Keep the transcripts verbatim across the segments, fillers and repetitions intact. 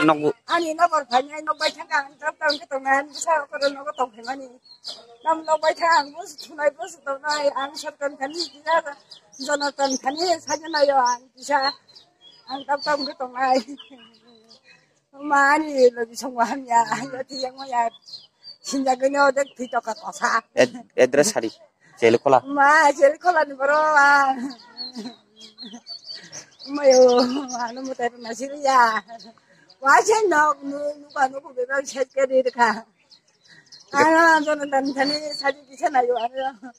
Nogo. Ani nokbar phainai, nokbai thangkha, ang tabuk tongkhe tongnai, ani bwsa okoro nogo tongphaimani. Tam nokbai thang, ang bus thunai, bus tongnai, ang Sorkan thani kisa, Jonathan thani sajaknaio ang kisa, ang tabuk tongkhe tongnai. Ma ani logi songma hamya, ang yati yang maya, sinjagwino dek thwi toka kosa. Ad-, address sari, Chelikhola. Ma, Chelikhola ni borok ang. Mayo, ano mo tayo na siriya. Wa se nok nu, nu ka nu ko bebak set ke de ka. Ano, ano, ano, tan thani saji kisa na yo, ano.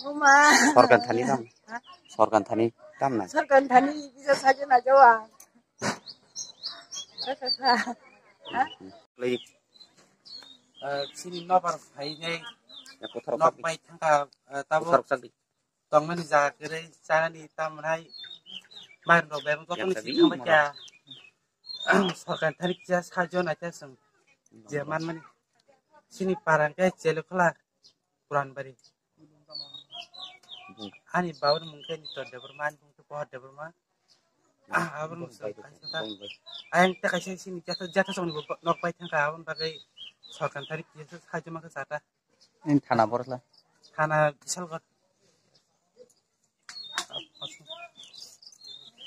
Oma. Sorkan thani tam. Ha? Sorkan thani tam na. Sorkan thani kisa saji na jawa. Ka, ka, ka. Ha? Lagi. Eh, sini nobar phainai. Ya, kothorok nok sak di. Bai thangka, eh, tabo. Kothorok sak di. Tongmani jaga kwrwi chanani tamni hai mairok bebak jotono Yang tadi sithangbai mana? Kha. Sorkar thani kisa sahajyo naikha chwng je manmani. Chini parang khe Chelikhola Puranbari. Ani babani mung khe Nitor Debbarma, ani mung khe Pohor Debbarma. Ah, aboni mung khe kaisa ta. Ayang ta kaisa chini jatha, jatha songni nok bai thangkha, aboni bagwi sorkar thani kisa sahajyo mankha chata. Ini thana borosla. Thana Bisalghat.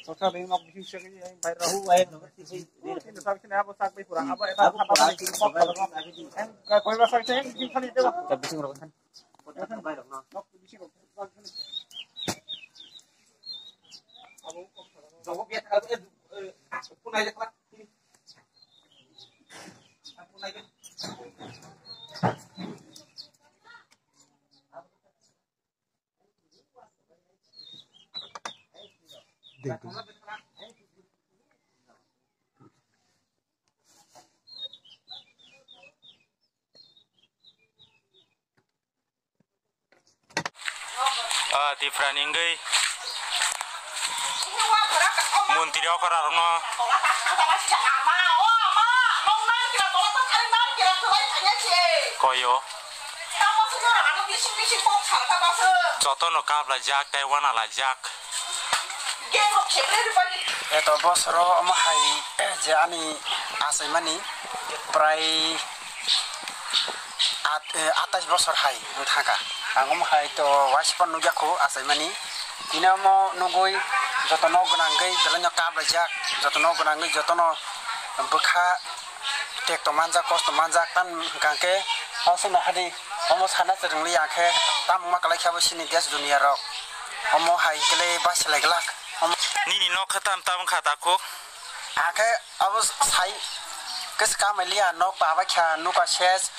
Soksa ring nok bising sekali, bayar rahu, bayar. Ini sabi sini apa sak bai pura, apa eta apa apa. Em, koi ba sak sini bising kali itu. Bising rok kan. Nok bising rok. Jogo biar kalau eh punai je kala. Punai je. Ah, Tiprani wngwi montri okra rokno koyo. Jotono kap laijak tei wana laijak. Eto bosoro omo hai je ani achaimani prai at-, eh, atais bosor hai wng thangkha. Ang omo hai to waisa phano nukya kho achaimani. Tini omo nugwi jotono gwnangwi belaino kap laijak, jotono gwnangwi jotono bwkha tekto manjak, kosto manjak, tam hwnkha khe aswkno hadi omo sana chwrwngli ya khe tamo ma kwlai khe abo chini desh duniya rok omo hai khe bachilai glak. Omo nini nok khe tam tam wngkha takhuk? Akhe abo sai khe se kamai liya, nok baba kha nuka ses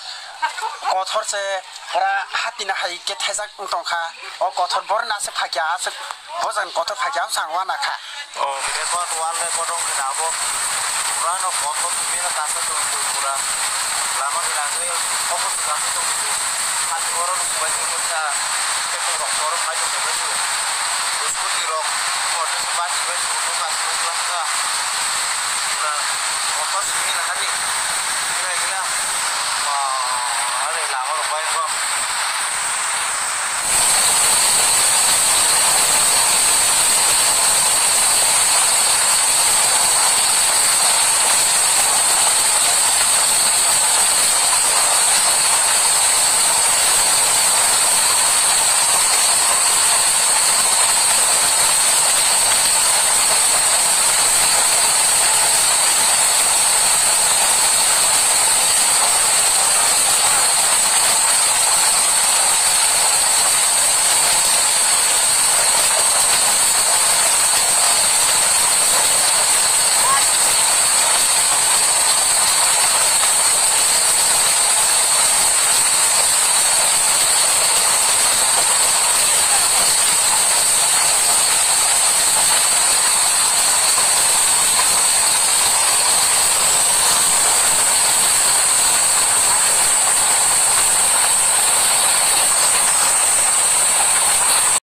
kothor se pura hati na hai khe thajak wng tong kha. O kothor bor na se phakya aswk bojang kothor phakya ang sang wana kha. O record wall record wng khe abo pura no kothor tumi no kasa tong twi pura lama khe rang khe oko se kasa tong twi hati oro no kubai twi kha tei rok borok.